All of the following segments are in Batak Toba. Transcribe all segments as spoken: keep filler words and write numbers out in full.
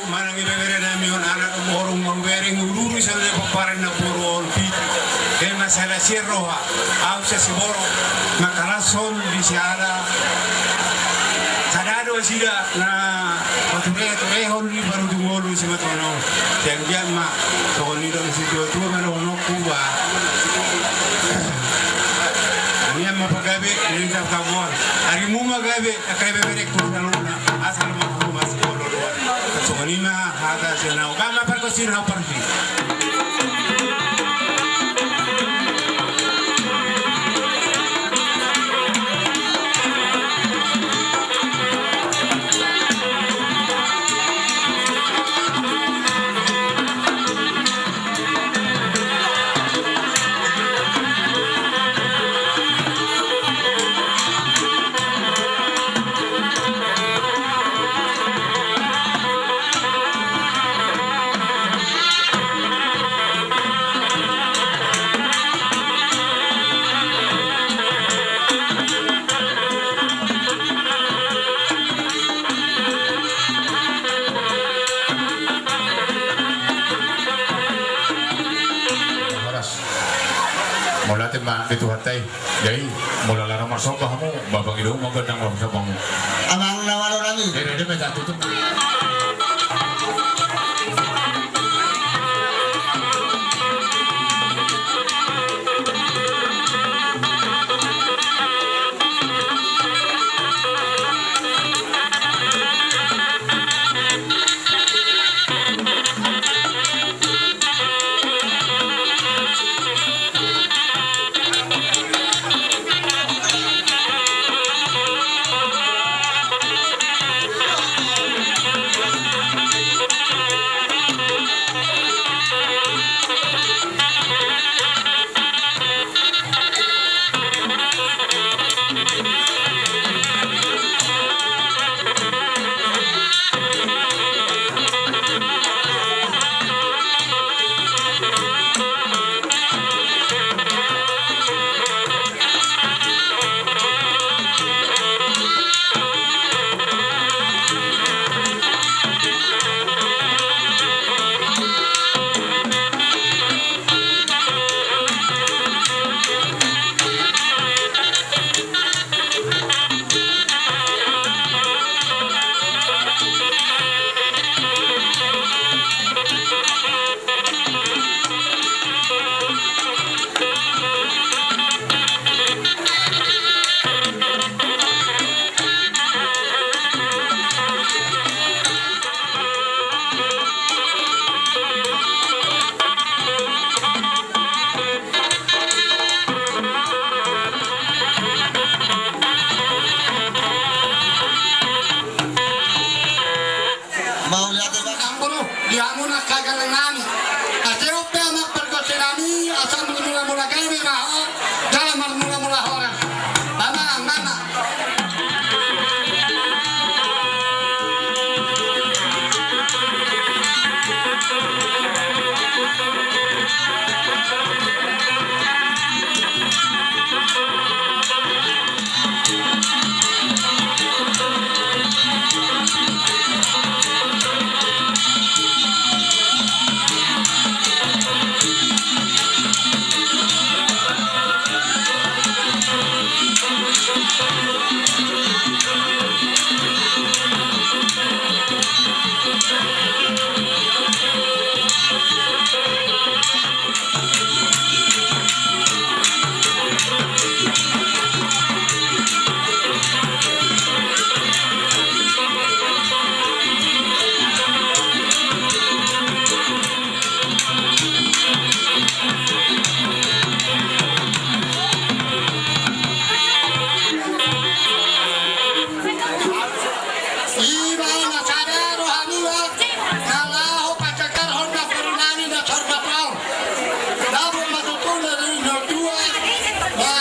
Manang ibeberenami on anak boru, maubereng ururu sale pomparan na boru on pitu. Ema sala sian roha, au sasi boru, makalas on di siala. Sada do sida na pature-turehon di parutung olu si matono. Sian dia ma, songon i do si tua-tua ma dohononku ba. Amian ma pagabe, ninna tamuan. Arimu ma gabe, angka ibeberengku saluhutna. Asal ma humas kolor. Songon i ma hata sian au. Gama pargonsi na parsi. Horas. Mauliate ma di Tuhanta i. Jadi, molo ala na marsomba hamu, ba pangido ma gondang langsung hamu. Amang na malo nami. Jadi, dia minta tutup. Mauliate ma. Ampun, di hamu na sagangan nami. Asa on pe amang pargonsi nami, asa marmula-mula gabe ma ho, jala marmula-mula horas. Amang, amang. Iba na sada roha niba, na laho pacakarhon na pernah ni na sorba paon. Dapot ma tutu na rinodua, ba,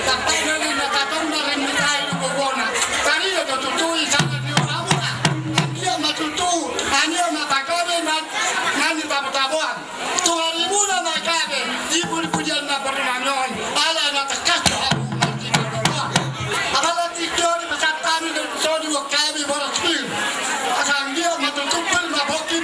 tapena ni na tatong na rinodua i gogona. Tadi na tutu i sama ni hamuna. Dia ma tutu, ania ma pagabe na, na ni tabo-taboan. Tuhan ibuna ma gabe, ibu-ibu dia na pernah nyoy, ala na tekas tu hamu. Apala tiga di pasar tani dan sodi wa gabe boras pil. Asal dia ma tutu pil ma boki.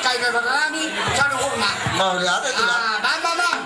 Kai na bapa nami, saluhutna. Mauliate, Tulang. Ah, bang, bang, bang.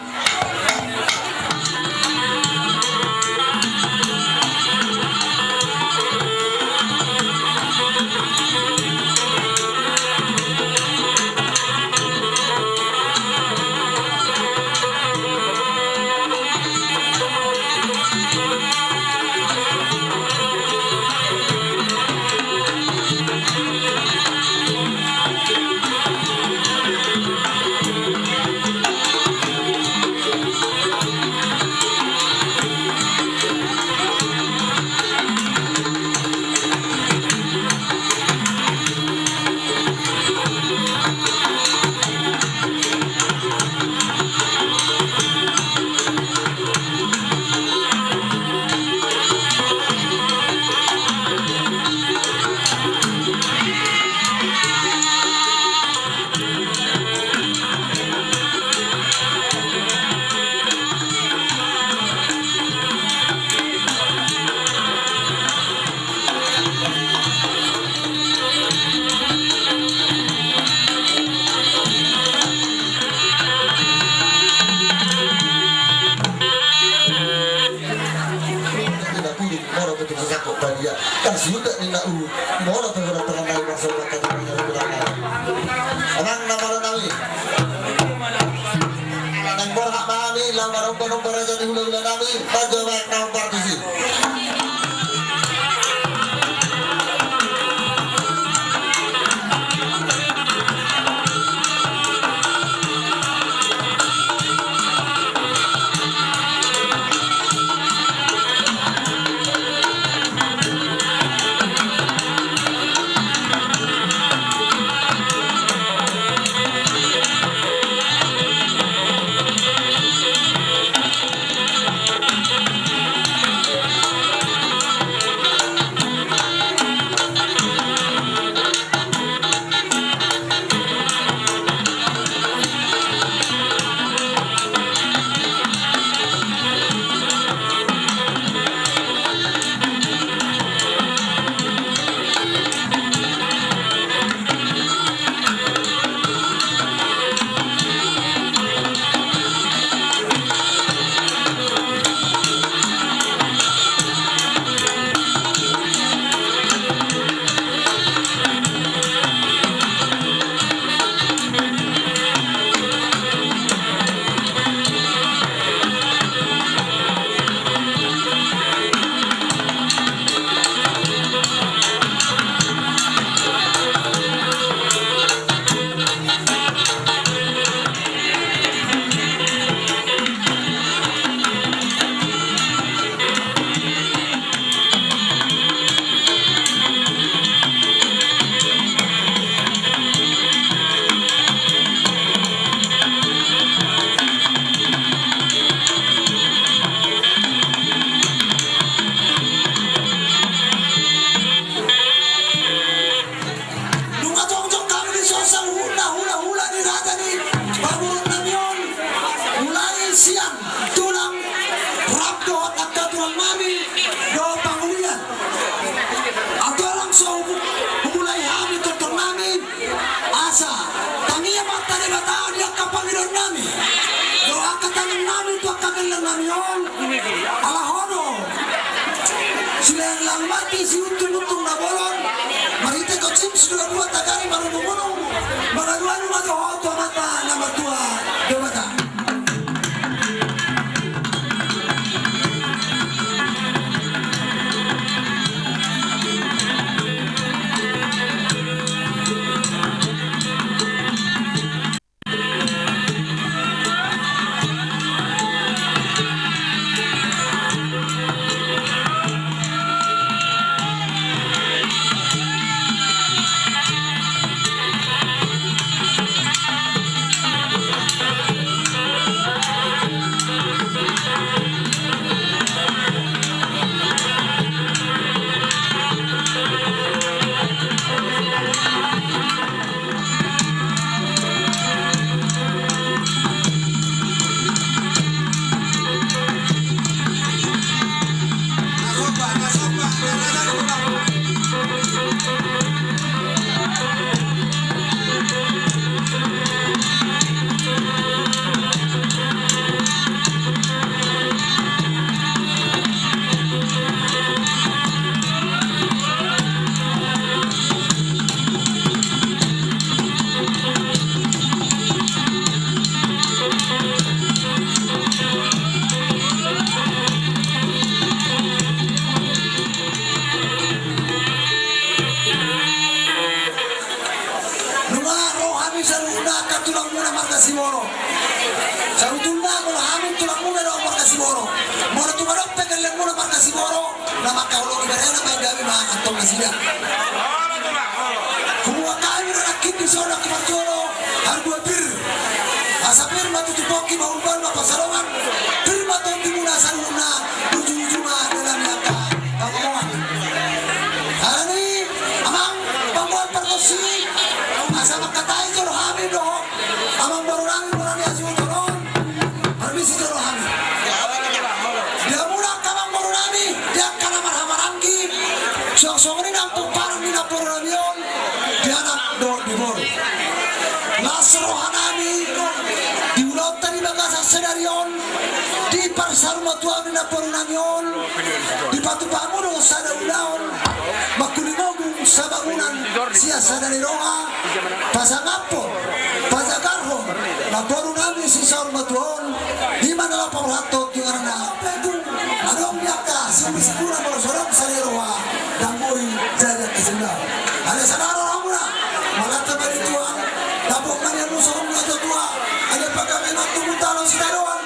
Molo pe tu sasangkot badia, kan siuda ninna uhum. Molo pe hona tongan nai marsogot, kan ninna uhum. Amang na malo nami. Nang borhat ma hami laho maromba-romba raja ni hula-hula nami, pajo baen na ombar tusi. Nunga jongjong hami di son saluhutna hula-hula ni raja ni parboruon nami on, mulai sian tulang rap dohot angka tulang nami dohot pangulian. Asa langsung humulai hami tongtong nami, asa tangiang ma tu Debata di angka pangidoan nami dohot angka tangiang nami tu angka geleng nami on. Ala hodo, silean lang mati, siuntung-untung na bolon. Marhite gocip sidua-dua tagari marunung-unung. Mangalualu ma jo ho tu Amanta na martua Debata. Saluhutna angka tulangmuna marga Siboro. Sabotulna molo hami tulangmuna do marga Siboro. Molo tung adong pe gellengmuna marga Siboro, na mangkaholongi barana baen gabe ma antong nasida. Hubuat hami do nangkin dison, nangkin parjolo, harbua pir. Asa pir ma tutu pongki, ma urbal ma pansalongan. Pir ma tondimuna saluhutna. Ujung-ujungna dalan ni angka pangomoan. Alani amang pangomoan pargonsi, asa mangkatai jolo hami dohot amangboru nami, boru ni Hasibuton on. Permisi jolo hami. Di hamuna angka amangboru nami, di angka na marhahamaranggi, suang songon i nang pomparan ni namboru nami on, di anak dohot di boru. Las roha nami di ulaonta di bagasan sadari on, di parsaurmatuaon ni namboru nami on, dipatupa hamu do sada ulaon, mangkulingogung sabangunan sian sada ni roha, pasangaphon, pajagarhon namboru nami sisaurmatua on, i ma na laho paborhathon tu ingananna. Adong di angka simbur-simburan molo so adong sada ni roha, ndang boi jadi angka siulaon. Alai sada rohamuna, manat ma di Tuhan, dapot ma nian usuhon ni natua-tua, alai pagabe ma tubu talo sitadoan,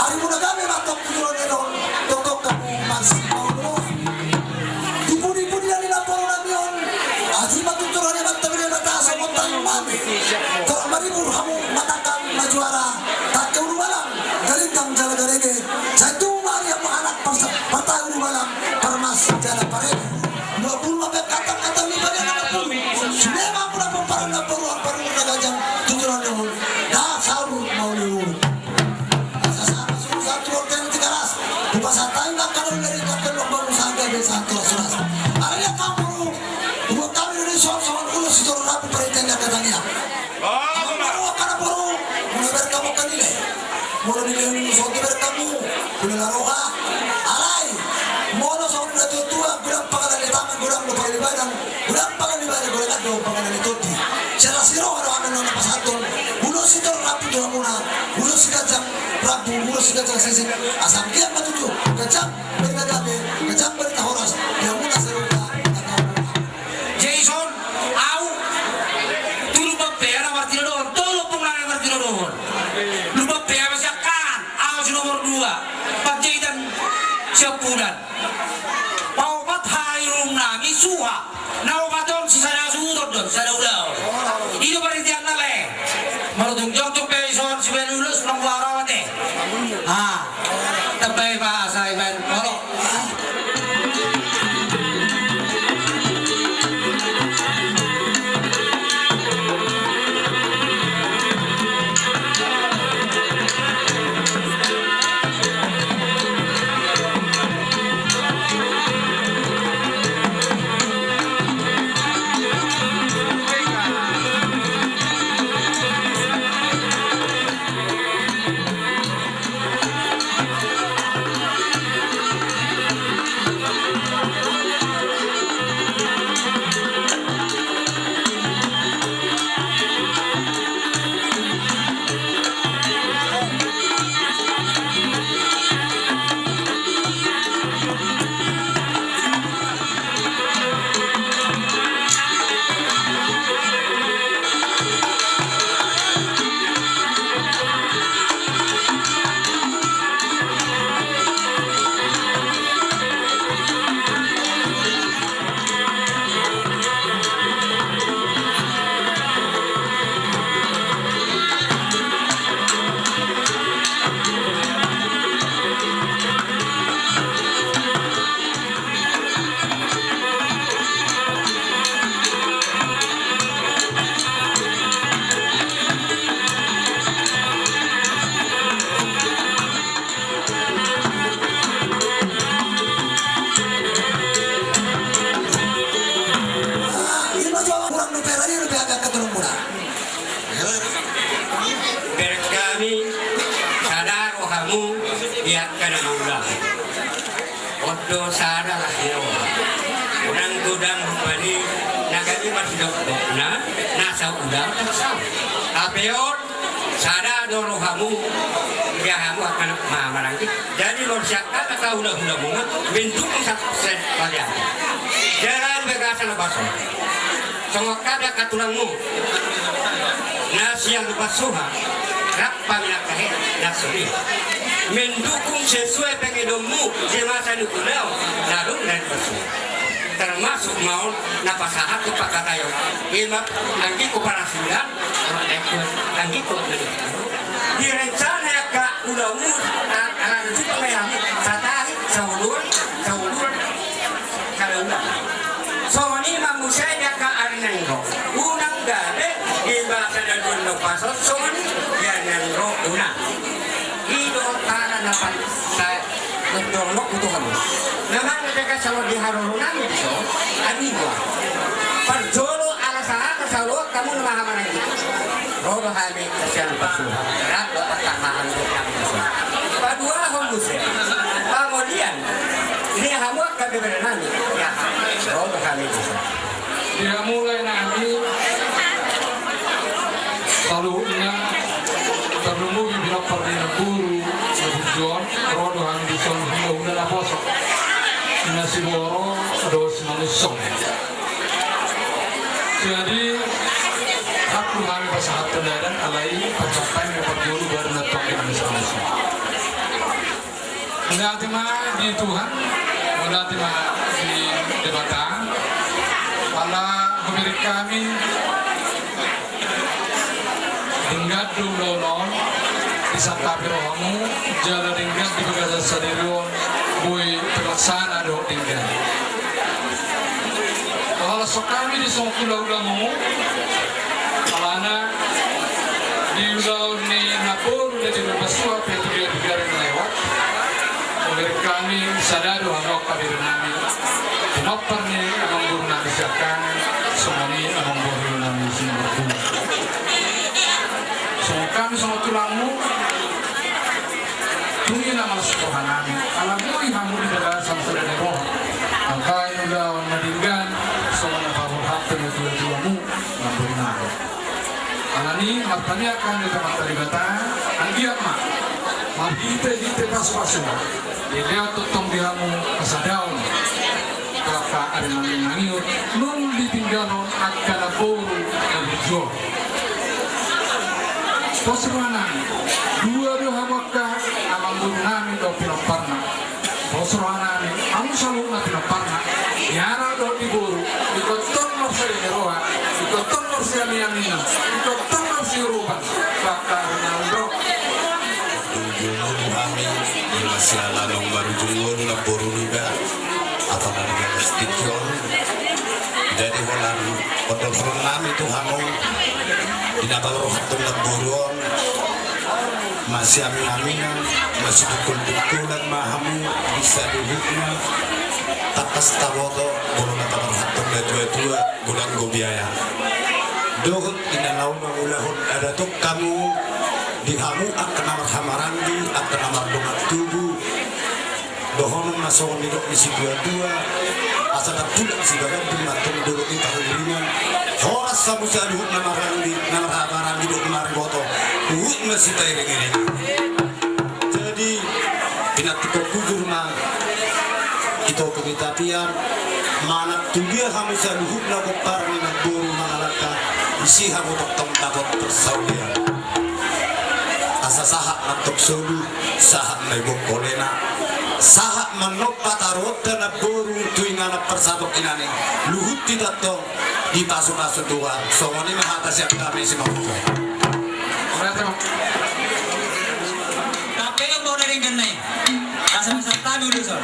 arimuna gabe ma tong tu joloan ni ari on, tongtong hamu marsipaolooloan. Di pudi-pudi na nilamboru nami on, asi ma tutu roha ni Amanta Debata songon tangiang nami. Torop maribur hamu, matangkang ma juara, tangke ulubalang, galinggang jala garege, sai tubu ma ari hamu anak parsa-, partahi ulubalang, parmas jala pareme. Dua pulu ma pe angka hatanghatang ni badia na marpulu. Sude ma hamu na pomparan na poruan, parumur na ganjang tu joloan ni ari on, na saur maulid-ulid. Asa sahat ma suhut sahat tu bontean Tigaras. Hupasahat hami ma angka na uli ni angka na uli, sahat gabe sahat horas-horas. Alani angka amangboru, hubuat hami do dison songon ulos sitorop rambu parhitean ni angka tangiang. Amangboru, angka namboru, molo dibahen hamu angka nilai, molo nilai ni ulos on dibahen hamu, hulala roha. Alai molo songon natuatua, godang panganan ni tangan, godang do panganan ni badan, godang panganan ni badan, godang do panganan ni tondi. Sian las ni roha do hami na pasahathon ulos sitorop rambu tu hamuna, ulos siganjang rambu, ulos siganjang sisik, asa anggiat ma tutu ganjang barita gabe, ganjang barita horas di hamuna saluhutna. Jason, au, tu Lumban Pea na martinodohon, tolu ompung nami martinodohon. Lumban Pea ma siangkangan, au si nomor dua, Panjaitan Siampudan. Paopat hairung nami suha. Na opat on sisada suhut on do, sada ulaon. I do parhiteanna lae. Molo tung jongjong pe dison sibahen ulos, nunga huarau ate. Ah. Tambai ma asa ibahen. Molo. Berkami sada rohamu di angka na mangula. On do sada las ni roha. Unang godang rupani na gabe marsidokdokna na saudara na saudara. Hape on sada do rohamu, dia hamu akan ma-, maranggi. Jadi molo sian hami angka hulahula muna, mendukung satu persen palian. Jala di bagasan na baso. Songon hami angka tulangmu. Na sian Lumban Suha, rap hami angka hela na sorion, mendukung sesuai pangidoanmu di masa ni ulaon na dung na di Lumban Suha. Termasuk ma on na pasahat tu pangkataion, ima anggingku Parasibulan, anggingku, anggingku. Di rencana angka ulaonmu, a-, alanjut ma i hami, satahi, saoloan, saoloan. Songon i ma muse di angka ari na naeng ro. Unang gabe, iba sada dua na pasahat songon i, di ari na naeng ro unang. I do tanda na pan-, sa-, na dorong tu hamu. Memang dekat sama di haroro nami dison, adi dua. Parjolo ala sahat, sahat hamu na mahamanang i. Ro do hami sian Lumban Suha, rap do angka hahang di hami dison. Paduahon muse, pangolian ni hamu angka bebere nami, ya, ro do hami dison. Di hamu lae nami saluhutna, tarlumobi pinompar ni namboru na burju on, ro do hami dison hulahula naposo, na siborok dohot simangunsong. Jadi, rap do hami pasahathon dalan, alai pasahat hami parjolo baru na tongkin hami simangunsong. Mauliate ma di Tuhan, mauliate ma di Debata, ala hubereng hami denggan do ulaon on, disantapi rohamu, jala denggan di bagasan sadari on, boi terlaksana dohot denggan. Ala songon hami di songon hulahulamu, alana di ulaon ni namboru na di Lumban Suha pe tu dia tiga hari na lewat, hubereng hami sada do hamu angka bere nami, pinompar ni amangboru nami Siangkangan, songon i amangboru nami Simarguna. Songon hami songon tulangmu, tung i na malas roha nami, ala boi hamu di bagasan sada ni roha, angka ulaon na denggan, songon na paborhathon ni tuatuamu, namboru nami. Alani i martangiang hami tu Amanta Debata, anggiat ma marhitehite pasupasuna dilehon tongtong di hamu hasadaon tu angka ari na naeng ro, nunga ditinggalhon angka namboru na burju on. Pos roha nami, dua do hamu angka amangboru nami dohot pinomparna. Pos roha nami, hamu saluhutna pinomparna, di anak dohot di boru, ingkon tong marsiroha, ingkon tong marsiamiamion, ingkon tong marsiurupan, tu angka ari na naeng ro. Dung jumolo hami, ima siala naung marujung ngolu namboru niba, atau na di galas tingki on. Jadi holan ondolhonon nami tu hamu, di na paborhathon namboru on, masiamiamian, masitungkoltungkolan ma hamu di saluhutna. Tangkas taboto, molo na paborhathon natuatua, godang do biaya. Dohot di na laho mangulahon adaton hamu, di hamu angka na marhahamaranggi, angka na mardongan tubu, dohonon ma songon nidok ni situatua, asa tartulak sibaganding ma antong dolok ni pangiringan. Horas hamu saluhutna maranggi, na marhahamaranggi dohot mariboto, huhut ma sitairingiringan. Jadi, pinantikhon hujur ma ito tu ni tapian, manang tu dia hamu saluhutna pomparan ni namboru mangalangka, disi hamu tongtong dapot parsaulian. Asa sahat ma antong solu, sahat ma ibongkolena, sahat ma nompa taruhonta namboru tu inganan parsatongkinan i, luhut hita antong dipasupasu Tuhan. Songon i ma hata sian hami Simarguna. Tapi yang mau dari gini, asa bisa tahu dulu, Sor.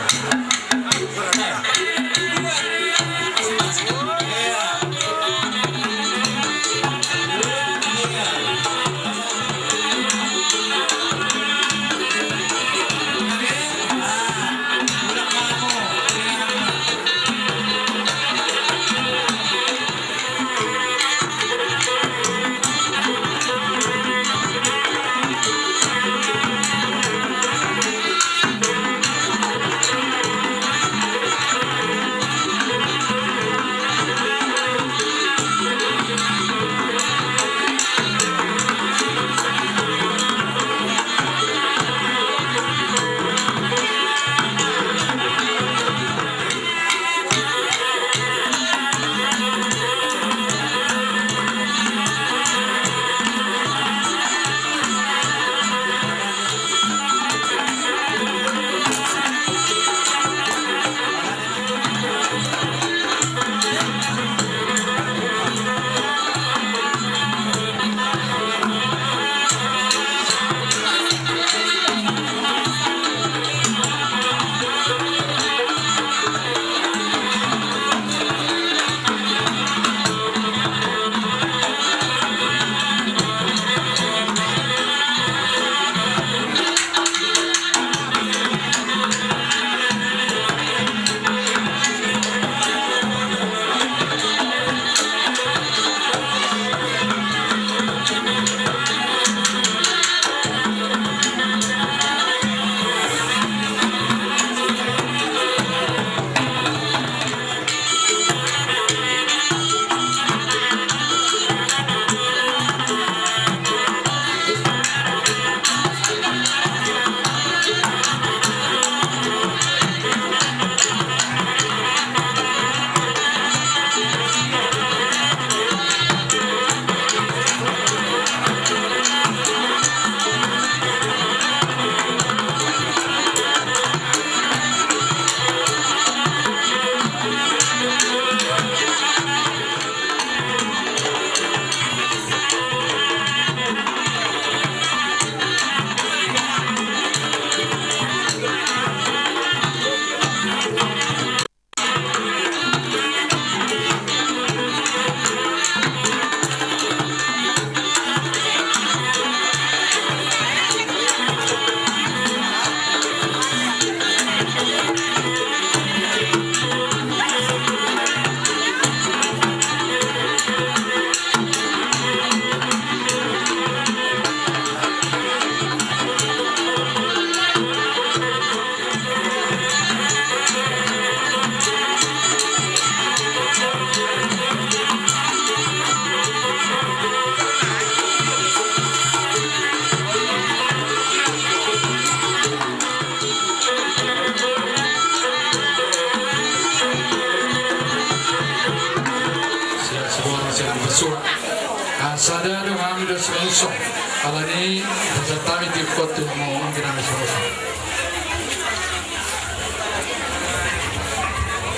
Alani, pasahat hami tingki on tu hamu anggi nami songon i.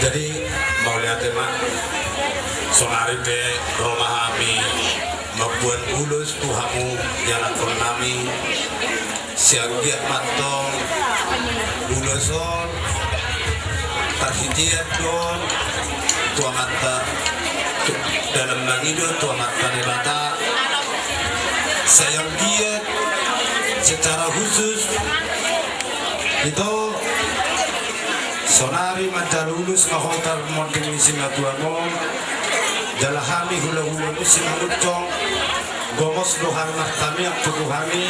Jadi, mauliate ma, saonari pe ro ma hami mamboan ulos tu hamu, ianakkon nami. Sian dia mantong ulos on, parhitean do on tu Amanta, dalan mangido tu Amanta Debata. Sai anggiat secara khusus ito, saonari manjalo ulos ma ho tarmonding ni simatuam on, jala hami hulahula ni Simanjuntak, gomos do hami martamiang tu hami,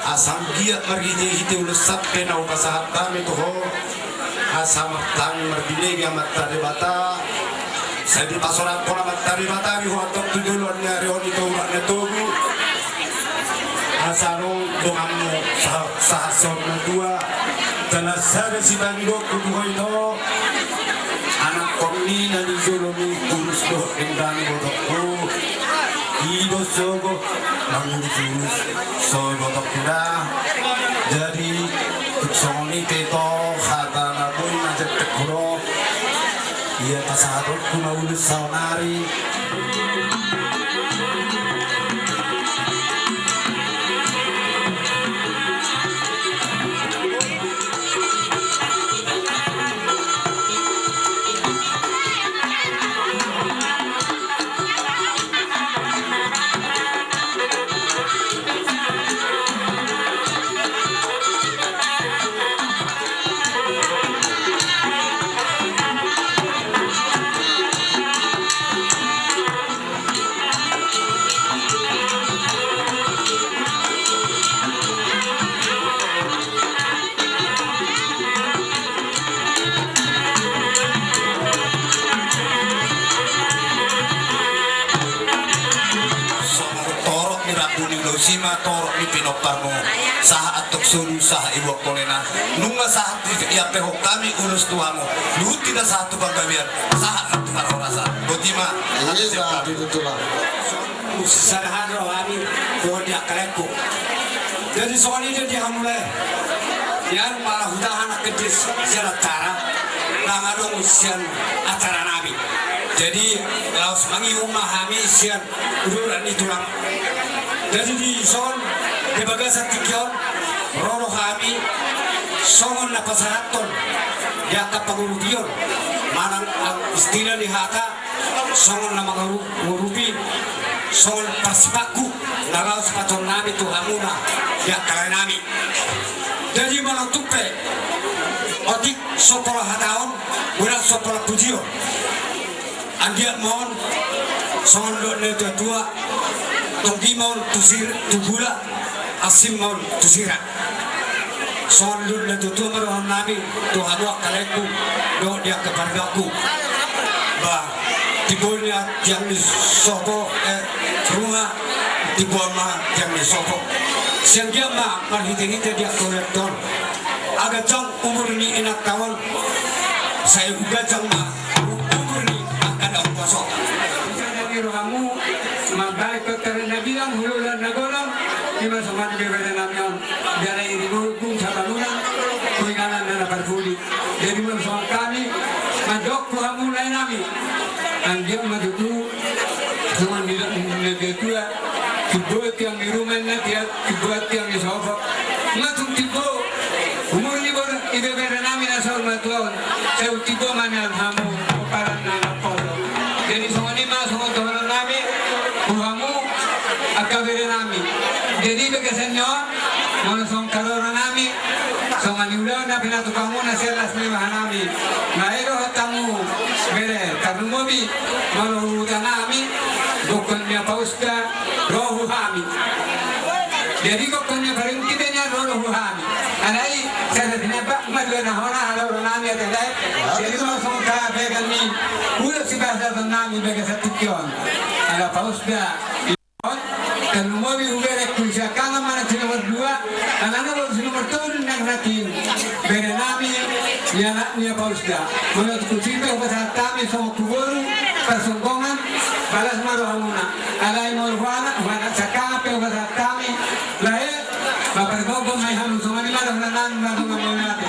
asa anggiat marhitehite ulos on pe na hupasahat hami tu ho, asa martangiang marbinege Amanta Debata, sai dipasorang Amanta Debata di ho antong tu joloan ni ari on ito urat na togu. Asa adong donganmu sa-, sahat saur matua, jala sada sipangidoanku tu ho ito, anakkon ni na di jolo ni urus dohot denggan ni ibotongku. I do sogot mangurus-urus, so ibotongku da. Jadi tung songon i pe ito hata na boi na jetek hudok, ia pasahatonku ma ulos saonari. Songon torop ni rambu ni ulos i ma torop ni pinomparmu. Sahat antong solu sahat ibuan kolena. Nunga sahat di, diampehon hami ulos tu hamu. Luhut i na sahat tu panggabean, sahat ma tu parhorasan. Boti ma. Iya, betul, betul lah. Sisadahan ro hami dohot di angka laengku. Jadi songon i do di hamu lae. Nian pala hutahan angka di sian acara na adong sian acara nami. Jadi laos mangihut ma hami sian uduran ni tulang. Jadi di son di bagasan tingki on ro do hami songon na pasahathon di angka pangurupion manang istilah ni hata songon na mangurupi songon parsipakku na laos pasahaton nami tu hamuna di angka lae nami. Jadi manang tung pe otik so pola hataon godang so pola pujion. Anggiat ma on songon dok ni natuatua, tonggi ma on tu sir-, tu gula, asing ma on tu sira. Songon dok ni natuatua ma dohonon nami tu hamu angka laengku dohot di angka parumaenku. Ba, timbo ni tiang ni sopo, eh, ruma, timbo ma tiang ni sopo. Sai anggiat ma marhitehite di angka ulaonta on. Asa ganjang umur ni inanta on, sai ganjang ma umur ni angka na hupaso. Jadi rohamu mambahen kontari na bilang, hulula na golom, ima songon i bebere nami on. Jala i di Bulugung Sabalunan, tu inganan na parpudi. Jadi ima songon hami mandok tu hamu lae nami. Anggiat ma tutu songon nidok ni natuatua, timbo tiang ni ruma, na tiang, timbo tiang ni sopo. Ima tung timbo umur ni bebere nami na saur matua on, sai tung timbo ma nian hamu pomparan na naposo. Jadi songon i ma songon dohonon nami tu hamu angka bere nami. Jadi bagasan ni on, molo songon haroro nami, songon i ulaon na pinatupa hamu na sian las ni roha nami. Na i dohot hamu bere, tarlumobi molo huhuta nami, gokhon ni Apaus da ro hu hami. Jadi gokhon ni Aparingki be nian ro do hu hami. Alai sada sinambat ma dua na hona haroro nami ate lae. Jadi molo songon hata bagasan ni ulos sipasahaton nami bagasan tingki on, ala Apaus da. Tarlumobi hu berengku siangkangan manang si nomor dua, alana baru si nomor tolu nang natin. Bere nami, ni anak ni Apaus da. Molo tu husip pe hupasahat hami songon tu boru parsonggongan, balas ma rohamuna. Alai molo hu anak, hu anak siangkangan pe hupasahat Lae, bapak bapak mai halu songon i ma dohonon nang na dongan mauliate.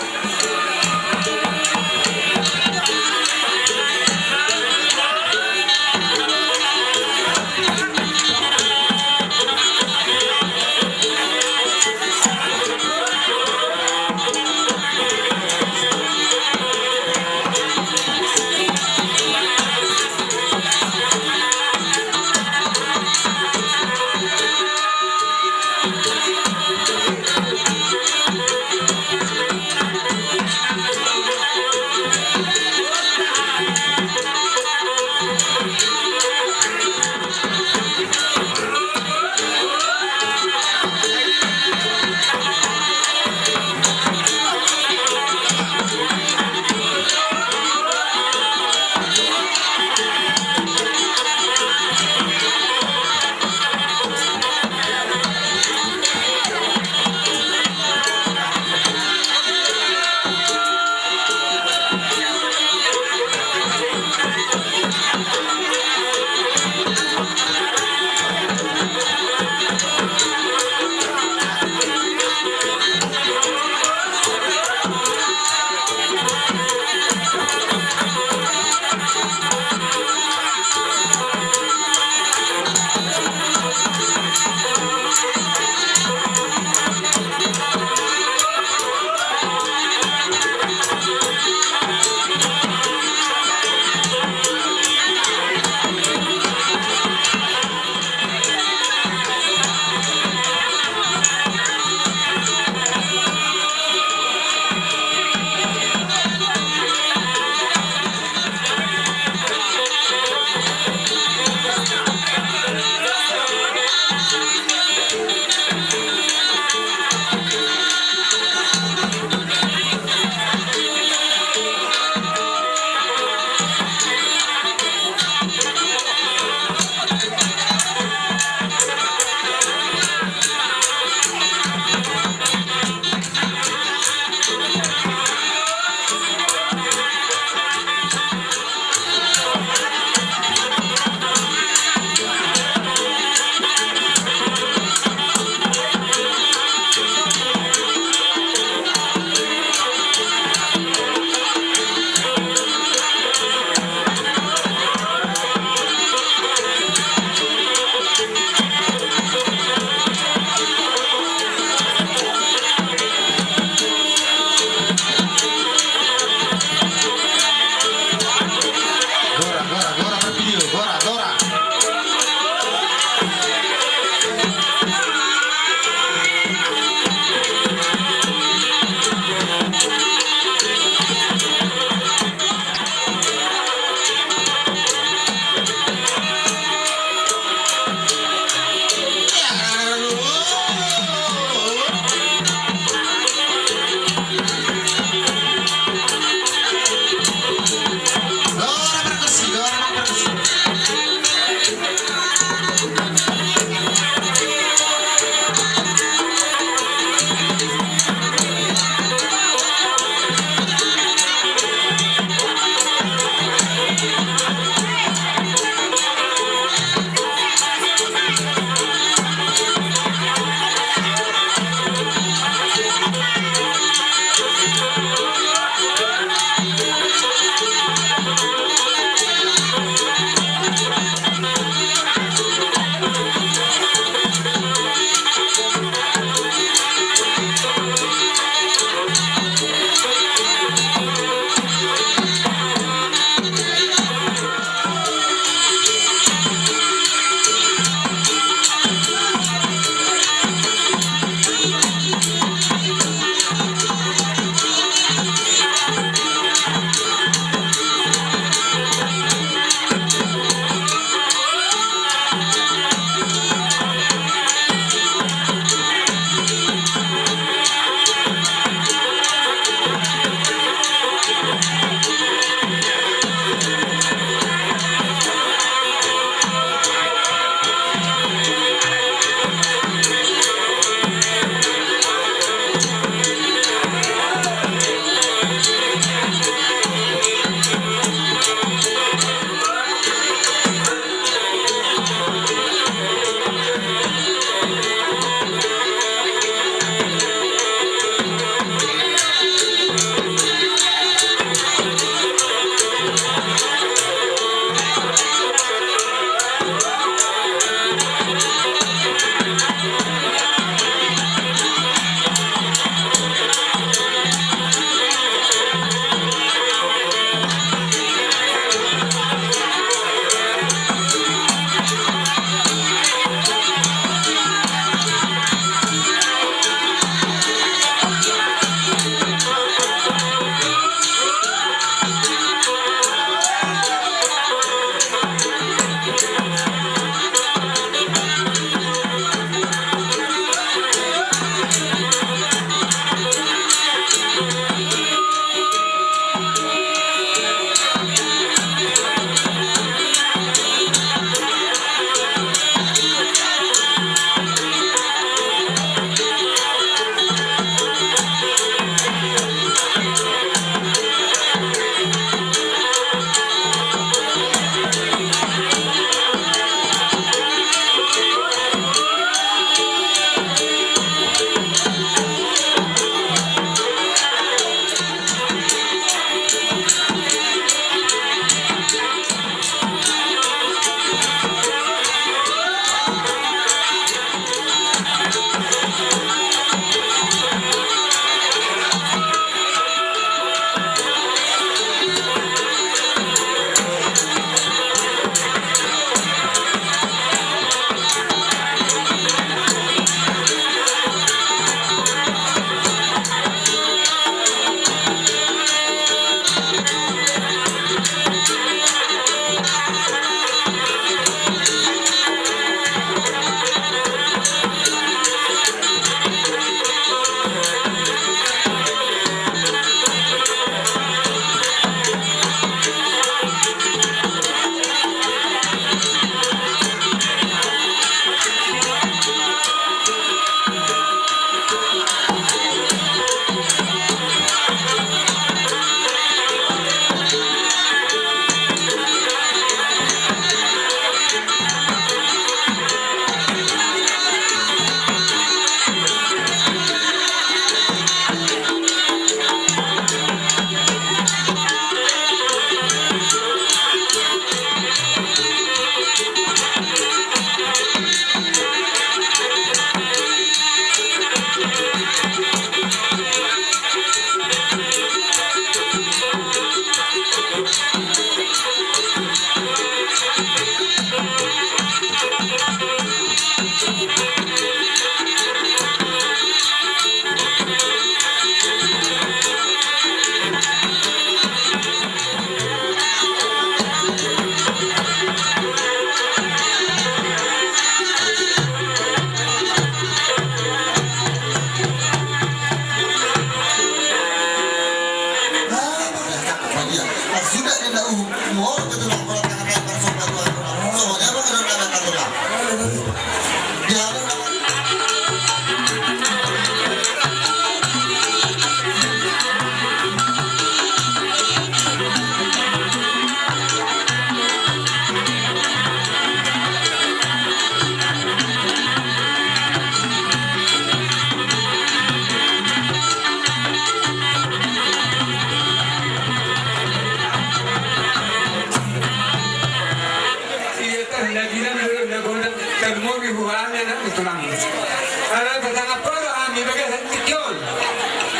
Di bagasan tingki on,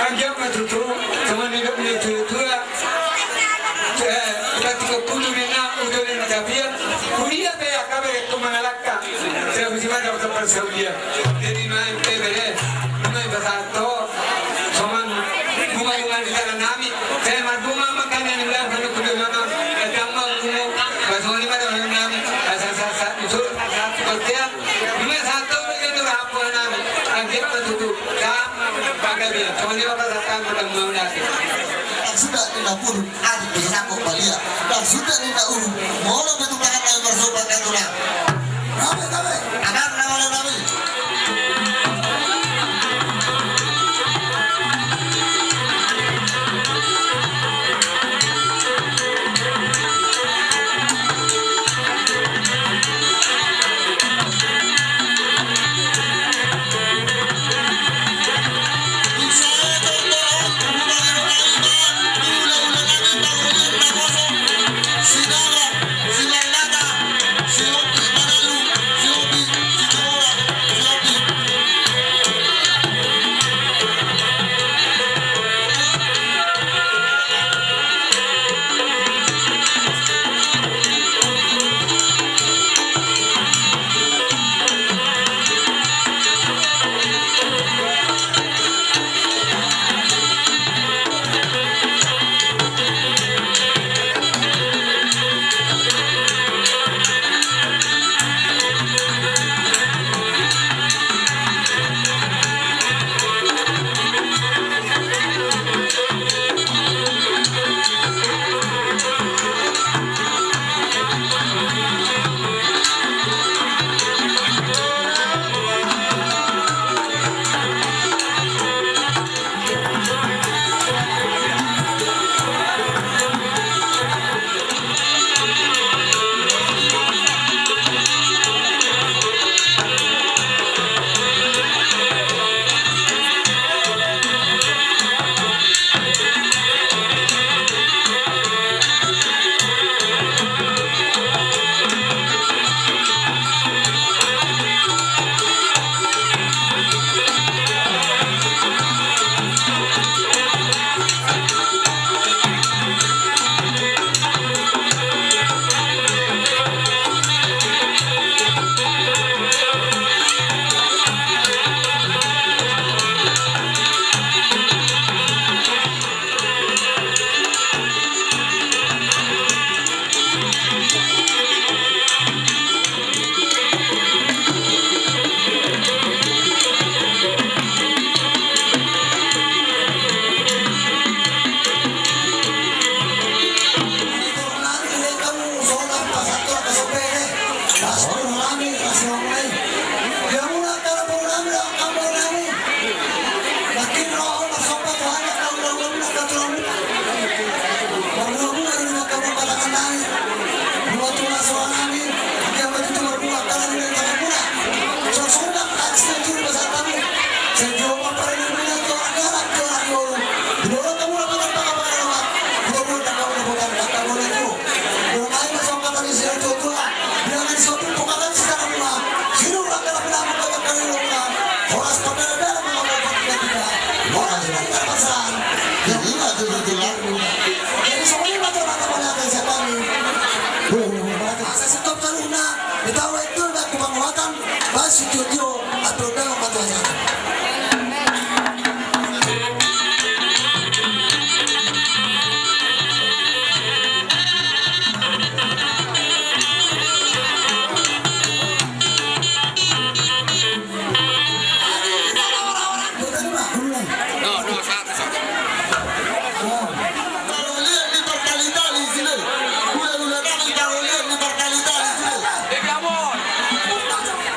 anggiat ma tutu, songon nidok ni natuatua, eh, tati ko kudu ni na, udo ni na tapian, huria pe angka bere tu mangalangka, sai husi ma dapotan parsaulian. Jadi nuaeng pe bere, nunga dipasahat ho, songon bunga-bunga ni dalan nami, sai marbunga ma angka na niula, songon kudu nono, eh, tama bunga, ba songon i ma dalan nami, asa, asa, asa, usul, asa, asa, Nunga sahat ho do i tu rampon nami, anggiat ma tutu, sahat panggabean, songon i ma pasahatanku, dang maunasi. Dang suda ninna puru, adong pe sangkop balia. Dang suda ninna uru, molo pe tu tangan nami marsomba angka tulang. Gabe, gabe, agar na molo nami.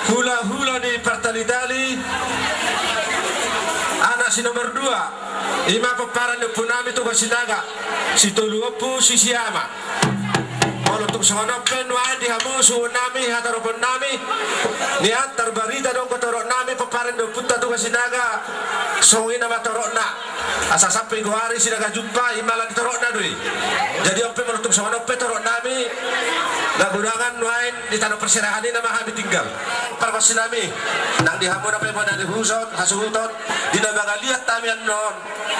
Hulahula ni partali-tali, anak si nomor dua, ima pomparan ni ompunami Toga Sinaga, si tolu ompu si, si ama. Molo tung songon on pe nuaeng di hamu suhut nami, hatoropon nami, nian tarbarita do anggo torop nami, pomparan ni ompunta Tugas Sinaga, songon i nama torop na. Asa sampe goari Sinaga Jumpa, i ma ala ni torop na do i. Jadi on pe molo tung songon on pe torop nami, na godangan nuaeng di tano parserahan i nama hami tinggal. Pargonsi nami, nang di hamu na pe bona di huson, hasuhuton, di na mangaliat hami annon.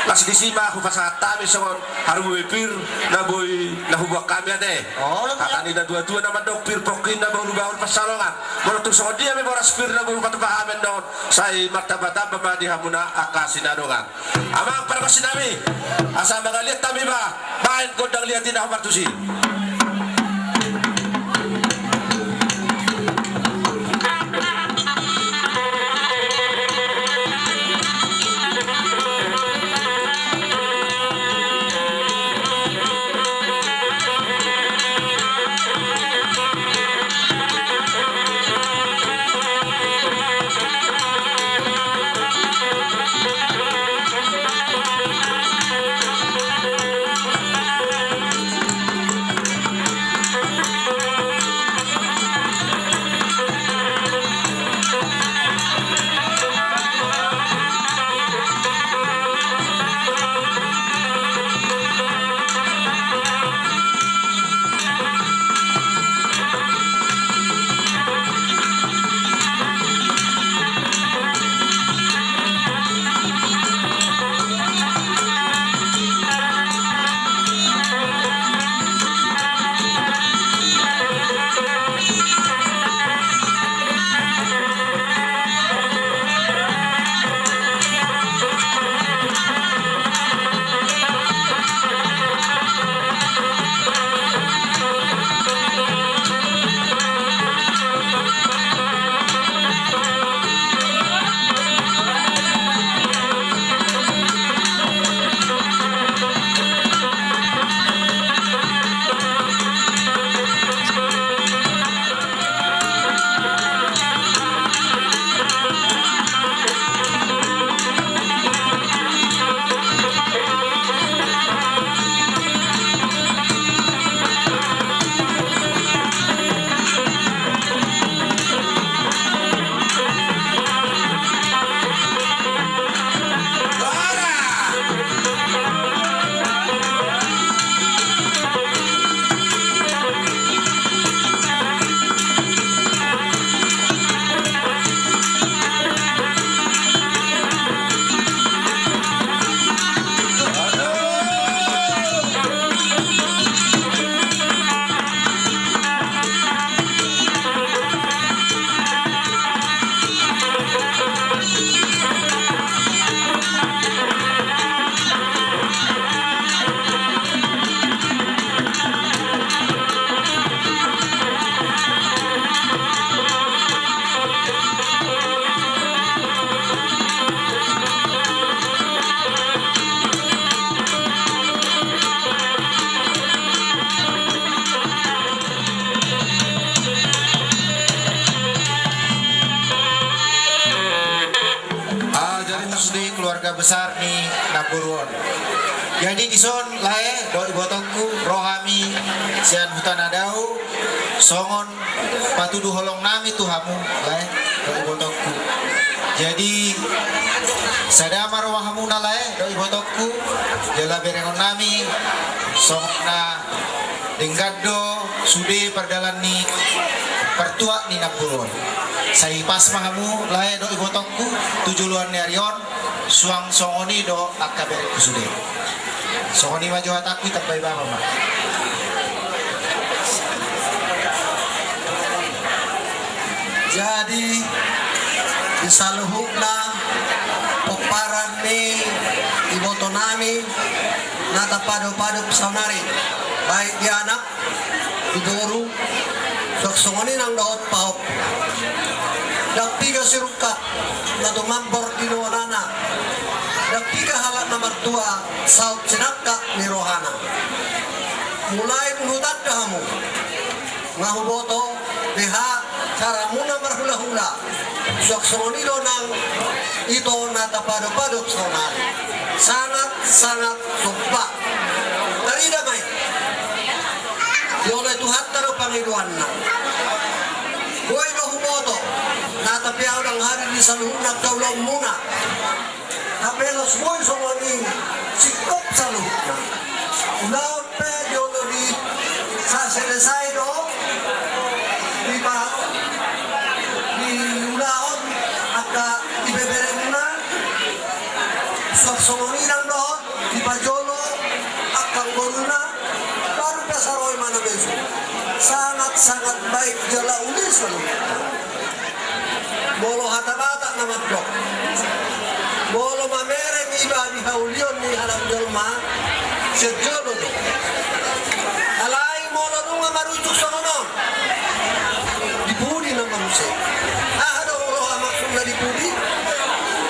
Las disi ma hupasahat hami songon haru bue pir na boi na hubuat hami ate. Hata ni na tua-tua na mandok pir pongki na bahul-bahul pansalongan. Molo tung songon dia pe boras pir na boi hupatupa hami annon, sai martamba-tamba ma di hamuna angka sinadongan. Amang pargonsi nami, asa mangaliat hami ma, baen gondang liat i na hombar tusi. Ah, jadi tung sude keluarga besar ni namboru on. Jadi dison lae dohot ibotongku, ro hami sian Huta Nadao songon patudu holong nami tu hamu lae dohot ibotongku. Jadi sada ma roha hamuna lae dohot ibotongku, jala berengon nami songon na denggan do sude pardalan ni partuat ni namboru on. Sai pas ma hamu lae dohot ibotongku tu joloan ni ari on, suang songon i do angka berengku sude. Songon i ma jo hatangku, ditambai bapa ma. Jadi di saluhutna pomparan ni iboto nami na tapadopadop saonari, baik di anak, di boru, suang songon i nang dohot pahompu. Ndang piga sirungkap na tumambor di donganna, ndang piga halak na martua saut sinangkap ni rohana. Mulai mulu tanda hamu, nga huboto beha caramuna marhulahula, suang songon i do nang ito na tapadopadop saonari. Sangat, sangat somba. Tarida ma i. Dioloi Tuhanta Idoanna. Boi do huboto, na tapi ahu ndang hadir di saluhutna angka ulaonmuna. Tapi laos boi songon i singkop saluhutna. Ulaon pe jolo di sa selesai do, di pa, di ulaon angka ibeberemuna, suang songon i nang dohot dipajolo angka boruna, baru pe sai ro ibana mesu. Sangat-sangat baik jala uli saluhutna. Molo hata Batak na mandok, molo mamereng iba di haulion ni halak jolma, sian jolo do. Alai molo nunga marujuk songon on, di pudi nama muse. Aha do roha maksudna di pudi?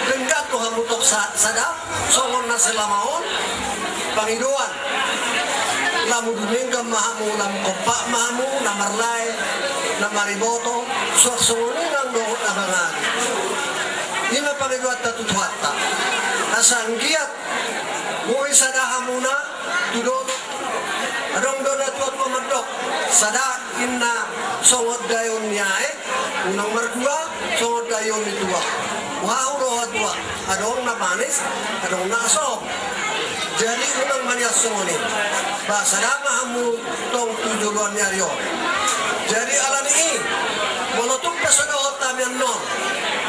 Denggan do hamu tong sa-, sada. Songon na selama on pangidoan, lamu dumenggan ma hamu, lamu kompak ma hamu, na marlae, na mariboto, suang songon i nang dohot na bangari. I ma pangidoanta tu Tuhanta. Asa anggiat boi sada hamuna tu dolok. Adong do na tua-tua mandok, sada inna songon daeon ni aek, unang mardua songon daeon ni tuak. Boha huroha tuak, adong na manis, adong na asom. Jadi unang manias songon i. Ba sada ma hamu tong tu joloan ni ari on. Jadi alani i, molo tung pe so dohot hami annon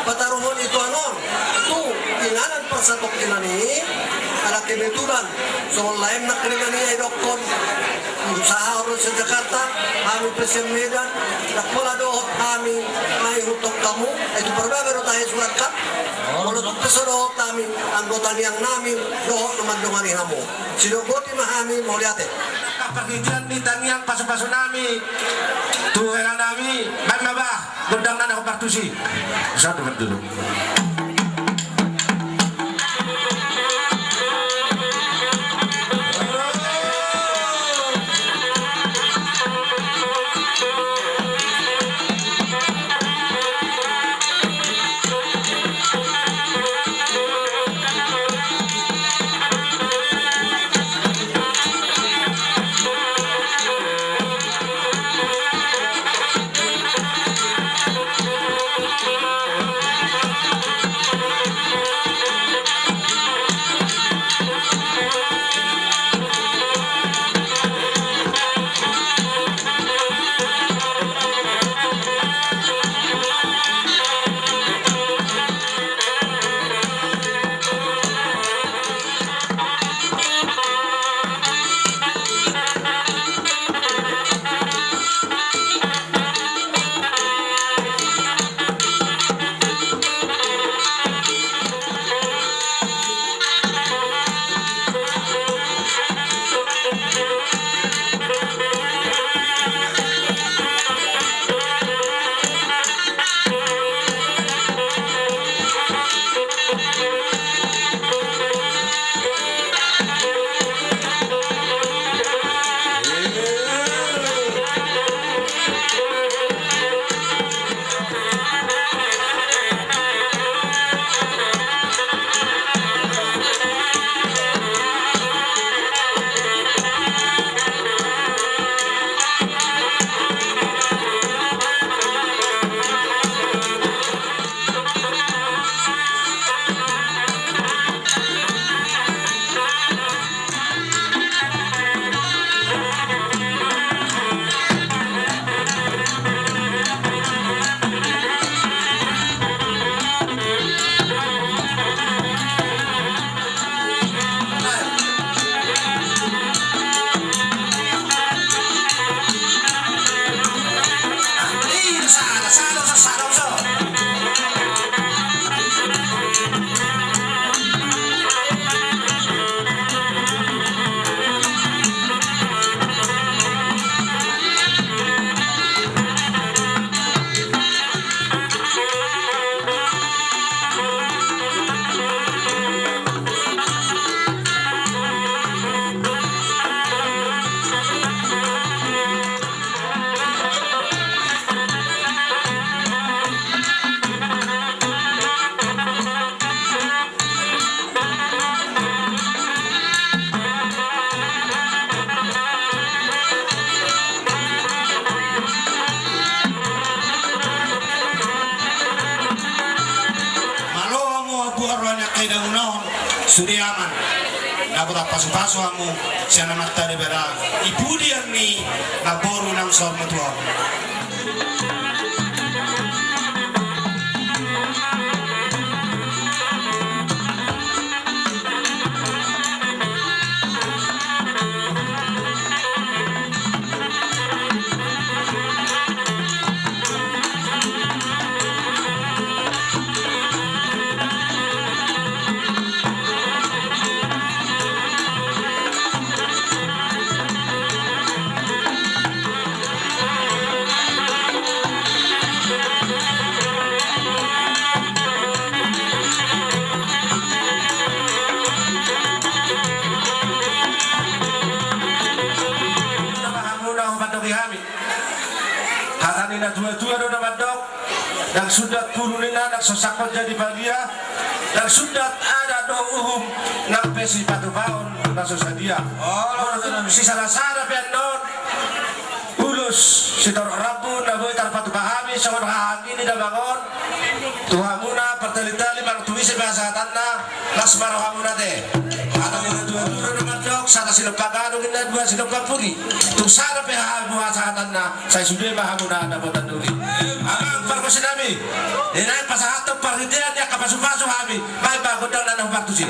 pataruhon itoan on tu inganan parsatongkinan i, ala kebetulan songon laem nangkiningan i, ai dokkon usaha on sian Jakarta, hami pe sian Medan, ndang pola dohot hami, ai huntong hamu, ai tu Pardamai do tahe surat kan. Molo tung pe so dohot hami, anggota niang nami dohot na mandongani hamu, sidok boti ma hami, mauliate. Parhitean ni tangiang pasu-pasu nami tu hela nami, baen ma bah gondang na hombar tusi. Satu, dua, tiga. Rohani angka indamunahon sude amang. Nunga tapasupasu hamu sian Amanta Debata, i pudi ni namboru naung saur matua on. Hata ni natuatua do na mandok, ndang sundat puru ninna, ndang so sangkot jadi bagia, ndang sundat adat dohot uhum, nang pe sipatupaon na so sadia. Molo tung sisarasara pe annon, ulos sitorop rambu na boi tarpatupa hami songon haha anggi ni damang on tu hamuna, partalintali manang tu ise pe hasahatanna, las ma rohamuna ate. Hata ni natuatua do na mandok, sada silompa gadung ninna, dua silompa pudi. Tung sada pe haha hasahatanna, sai sude ma hamuna dapotan doli. Amang pargonsi nami, di na pasahathon parhitean ni angka pasupasu hami, baen ma gondang na naung partusi.